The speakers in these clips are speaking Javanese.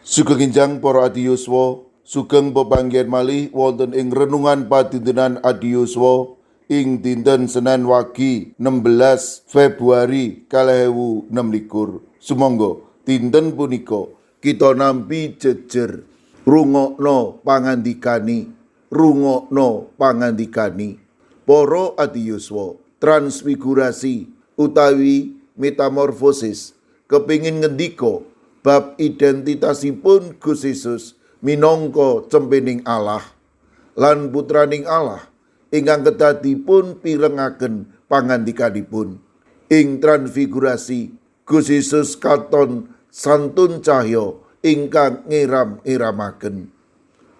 Sugeng enjang para adiyuswa, sugeng pepanggihan malih wonten ing renungan padintenan adiyuswa ing dinten Senen Wage 16 Februari 2026. Sumangga dinten punika kita nampi jejer, rungokno pangandikani, rungokno pangandikani. Para adiyuswa, transfigurasi utawi metamorfosis kepingin ngendika bab identitasipun Gusti Yesus minangka cempening Allah lan putraning Allah ingkang kedah dipun pirengaken pangandikanipun. Ing transfigurasi, Gusti Yesus katon santun cahya ingkang ngeram-ngeramaken.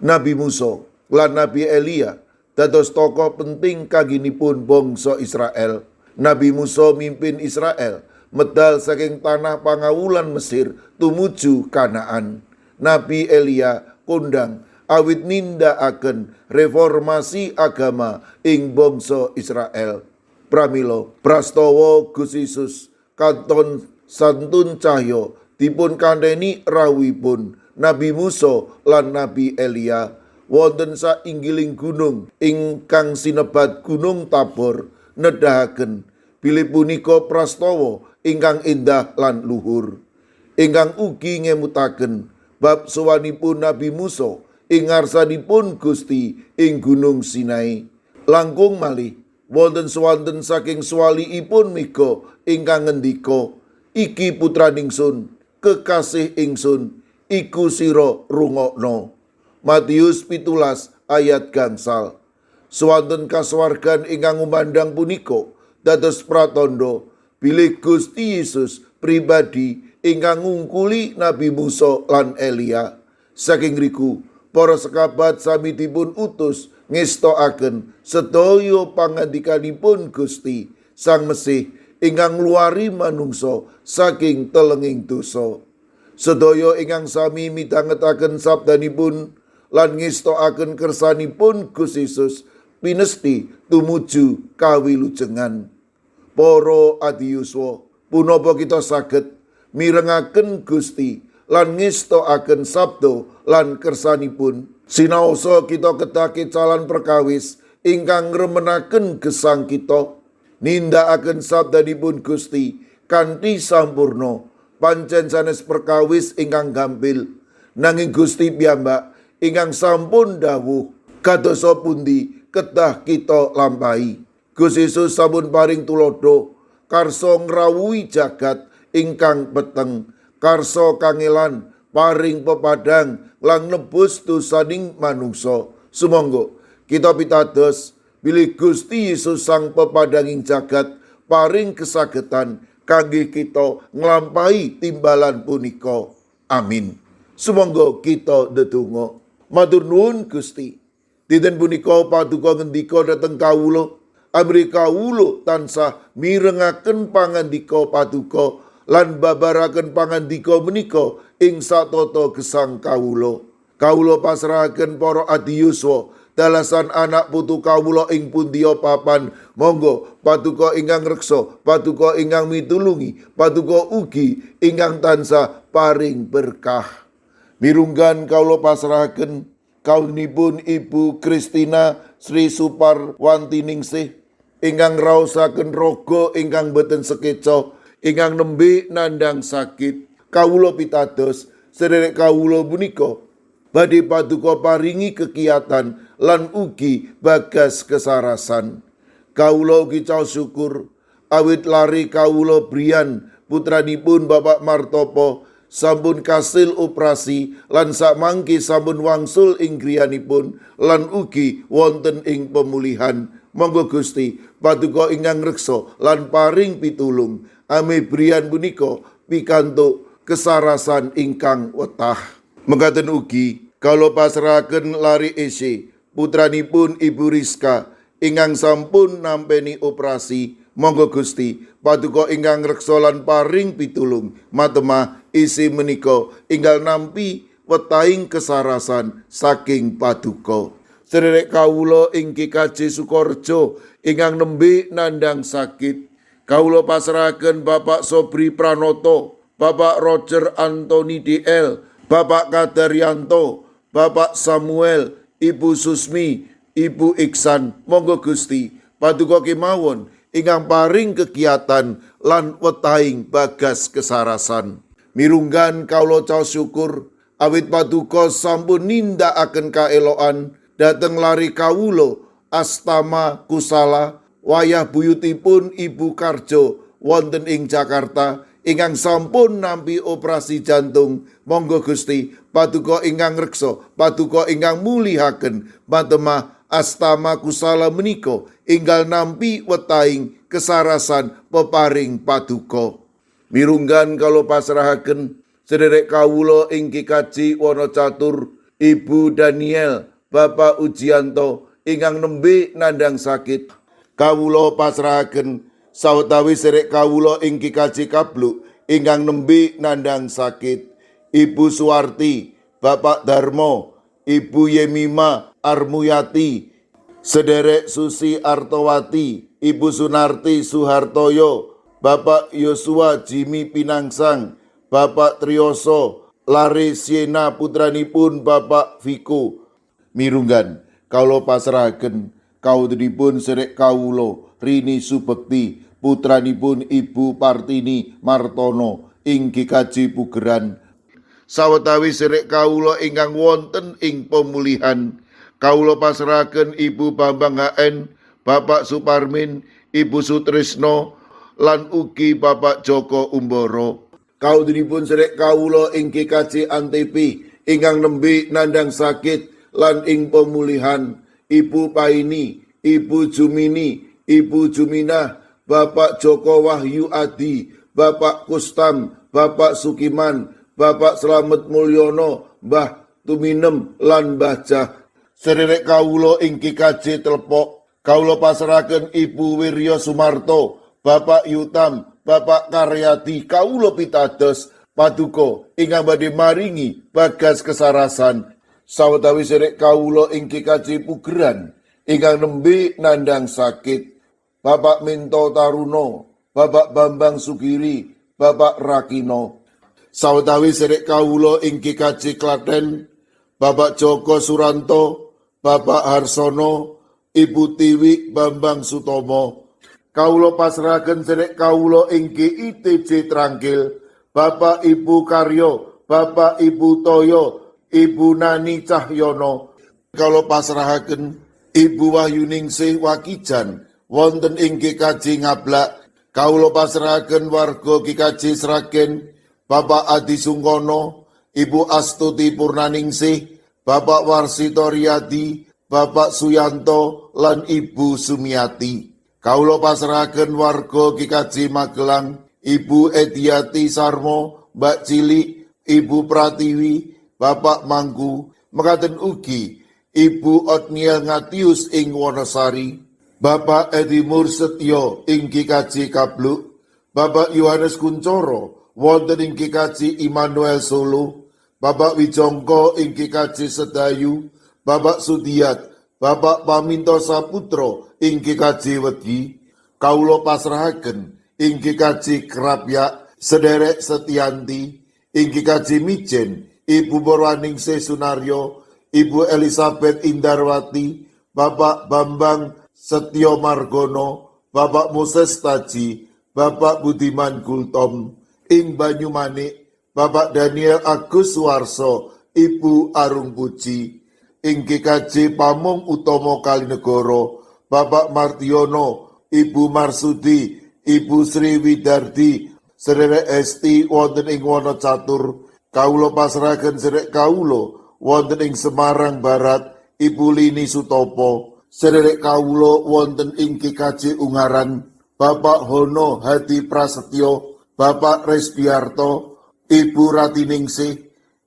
Nabi Musa lan Nabi Elia dados tokoh penting kangginipun bangsa Israel. Nabi Musa mimpin Israel medal saking tanah pangawulan Mesir tumuju Kanaan. Nabi Elia kondang awit nindakaken reformasi agama ing bangsa Israel. Pramila prastawa Gusti Yesus katon santun cahya dipun kandheni rawuhipun Nabi Musa lan Nabi Elia wonten sainggiling gunung ingkang sinebat Gunung Tabor, nedahaken bilih punika prastawa ingkang endah lan luhur, ingkang ugi ngemutaken bab sowanipun Nabi Musa ing ngarsanipun Gusti ing Gunung Sinai. Langkung malih, wonten swanten saking suwalikipun mega ingkang ngendika, "Iki putraning sun, kekasih ingsun, iku sira rungokno." Matius 17 ayat 5. Swanten kasuwargan ingkang ngumandang punika dados pratandha bilih Gusti Yesus pribadi ingkang ngungkuli Nabi Musa lan Elia. Saking riku para sekabat sami dipun utus ngestokaken sedaya pangandikanipun Gusti Sang Mesih ingkang ngluwari manungsa saking telenging dosa. Sedaya ingkang sami midhangetaken sabdanipun lan ngestokaken kersanipun Gusti Yesus pinesti tumuju kawilujengan. Para adiyuswa, punapa kita saged mirengaken Gusti lan ngestokaken sabda lan kersanipun? Sinaosa kita kedah kecalan perkawis ingkang ngremenaken gesang kita. Nindakaken sabdanipun Gusti kanthi sampurna pancen sanes perkawis ingkang gampil, nanging Gusti piyambak ingkang sampun dawuh kadosa pundi kedah kita lampahi. Gusti Yesus sampun paring tuladha karsa ngrawuhi jagat ingkang peteng, karsa kangelan paring pepadang lan nebus dosaning manungsa. Sumangga kita pitados bilih Gusti Yesus Sang Pepadanging jagat paring kesagetan kangge kita nglampahi timbalan punika. Amin. Sumangga kita ndedonga. Matur nuwun, Gusti. Dinten punika Paduka ngendika dhateng kawula. Amrih kawula tansah mirengaken pangandika Paduka lan babaraken pangandika menika ing satata gesang kawula. Kawula pasrahaken para adiyuswa dalasan anak putu kawula ing pundiya papan. Monggo Paduka ingkang reksa, Paduka ingkang mitulungi, Paduka ugi ingkang tansah paring berkah. Mirunggan kawula pasrahaken kaunipun Ibu Kristina Sri Suparwantiningsih ingkang raosaken raga ingkang boten sekeca, ingkang nembe nandang sakit. Kawula pitados sederek kawula punika badhe Paduka paringi kekiyatan lan ugi bagas kesarasan. Kawula ugi caos syukur awit lare kawula Brian, putranipun Bapak Martopo, sampun kasil operasi lan sakmangke sampun wangsul ing griyanipun lan ugi wonten ing pemulihan. Monggo Gusti Paduka ingkang reksa lan paring pitulung ame Brian punika pikantuk kesarasan ingkang wetah. Mekaten ugi kawula pasrahaken lare Ese, putranipun Ibu Rizka, ingkang sampun nampeni operasi. Monggo Gusti Paduka ingkang reksa lan paring pitulung matemah isi menika inggal nampi wetahing kesarasan saking Paduka. Sederek kawula ing GKJ Sukorejo ingkang nembe nandang sakit, kawula pasrahaken Bapak Sobri Pranoto, Bapak Roger Anthony DL, Bapak Kadaryanto, Bapak Samuel, Ibu Susmi, Ibu Iksan. Monggo Gusti, paduka kemawon ingkang paring kegiatan lan wetahing bagas kesarasan. Mirunggan kawula caos syukur awit paduka sampun nindakaken kaeloan dhateng lare kawula Astama Kusala wayah buyutipun Ibu Karjo wonten ing Jakarta ingkang sampun nampi operasi jantung. Monggo Gusti, paduka ingkang reksa, paduka ingkang mulihaken matemah Astama Kusala menika enggal nampi wetahing kesarasan peparing paduka. Mirunggan kawula pasrahaken sederek kawula ing GKJ Wonocatur, Ibu Daniel, Bapak Ujianto ingkang nembe nandang sakit. Kawula pasrahaken sawetawis sederek kawula ing GKJ Kabluk ingkang nembe nandang sakit, Ibu Suwarti, Bapak Darmo, Ibu Yemima Armuyati, sederek Susi Artowati, Ibu Sunarti Suhartoyo, Bapak Yosua Jimmy Pinangsang, Bapak Triyoso, lare Siena putranipun Bapak Viko. Mirunggan kawula pasrahaken kawontenipun sederek kawula Rini Subekti putranipun Ibu Partini Martono ing GKJ Pugeran. Sawetawis sederek kawula ingkang wonten ing pemulihan, kawula pasrahaken Ibu Bambang HN, Bapak Suparmin, Ibu Sutrisno, lan ugi Bapak Joko Umboro. Kawontenipun sederek kawula ing GKJ Antepi ingkang nembe nandang sakit lan ing pemulihan, Ibu Paini, Ibu Jumini, Ibu Juminah, Bapak Joko Wahyu Adi, Bapak Kustam, Bapak Sukiman, Bapak Slamet Mulyono, Mbah Tuminem lan Mbah Jah. Sederek kawula ing GKJ Telepok, kawula pasrahaken Ibu Wirya Sumarto, Bapak Yutam, Bapak Karyadi. Kawula pitados paduka ingkang badhe maringi bagas kesarasan. Sawetawis sederek kawula ing GKJ Pugeran ingkang nembe nandang sakit, Bapak Minto Taruno, Bapak Bambang Sugiri, Bapak Rakino. Sawetawis sederek kawula ing GKJ Klaten, Bapak Joko Suranto, Bapak Harsono, Ibu Tiwi Bambang Sutomo. Kawula pasrahaken sederek kawula ing GITJ Trangkil, Bapak Ibu Karyo, Bapak Ibu Toyo, Ibu Nani Cahyono. Kawula pasrahaken Ibu Wahyuningsih Wakijan wonten ing GKJ Ngablak. Kawula pasrahaken warga GKJ Sragen, Bapak Adi Sungkono, Ibu Astuti Purnaningsih, Bapak Warsito Riyadi, Bapak Suyanto, lan Ibu Sumiati. Kawula pasrahaken warga GKJ Magelang, Ibu Ediati Sarmo, Mbak Cilik, Ibu Pratiwi, Bapak Mangku, mekaten ugi Ibu Otniel Ngatius ing Wonosari, Bapak Edi Mursetyo ing GKJ Kabluk, Bapak Yohanes Kuncoro wonten ing GKJ Immanuel Solo, Bapak Wijongko ing GKJ Sedayu, Bapak Sudiat, Bapak Paminto Saputro ing GKJ Wedi. Kawula pasrahaken ing GKJ Krapyak sederek Setianti, ing GKJ Mijen Ibu Purwaningsih Sunaryo, Ibu Elizabeth Indarwati, Bapak Bambang Setyo Margono, Bapak Moses Taji, Bapak Budiman Gultom, ing Banyumanik, Bapak Daniel Agus Suwarso, Ibu Arung Puji, ing GKJ Pamong Utomo Kalinegoro, Bapak Martiono, Ibu Marsudi, Ibu Sri Widardi, sederek Esti wonten ing Wonocatur. Kawula pasrahaken sederek kawula wonten ing Semarang Barat, Ibu Lini Sutopo, sederek kawula wonten ing GKJ Ungaran, Bapak Hono Hadi Prasetyo, Bapak Resbiarto, Ibu Ratiningsih,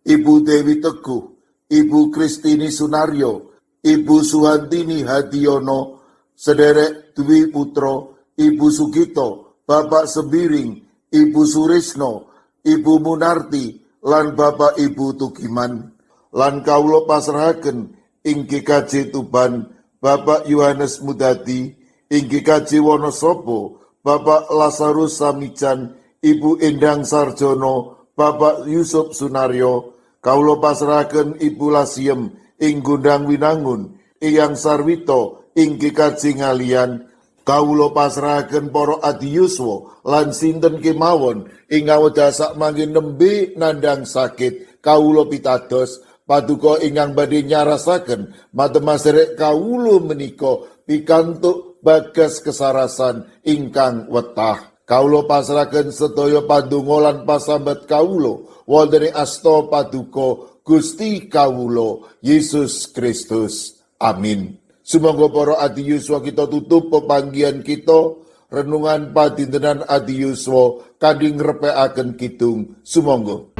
Ibu Dewi Teguh, Ibu Kristini Sunaryo, Ibu Suhantini Hadiono, sederek Dwi Putro, Ibu Sugito, Bapak Sembiring, Ibu Surisno, Ibu Munarti, lan Bapak Ibu Tugiman. Lan kawula pasrahaken ing GKJ Tuban, Bapak Yohanes Mudadi, ing GKJ Wonosobo, Bapak Lazarus Samijan, Ibu Endang Sarjono, Bapak Yusuf Sunaryo. Kawula pasrahaken Ibu Lasiem ing Gondang Winangun, Eyang Sarwito ing GKJ Ngaliyan. Kawula pasrahaken para adiyuswa lan sinten kemawon ing wekdal sakmangke nembe nandhang sakit. Kawula pitados paduka ingkang badhe nyarasaken matemaserek kawula menika pikantuk bagas kesarasan ingkang wetah. Kawula pasrahaken sedaya pandonga lan pasambat kawula wonten ing asta paduka Gusti kawula Yesus Kristus. Amin. Sumangga para adiyuswa, kita tutup pepanggihan kita renungan padintenan adiyuswa kanthi ngrepekaken kidung. Sumangga.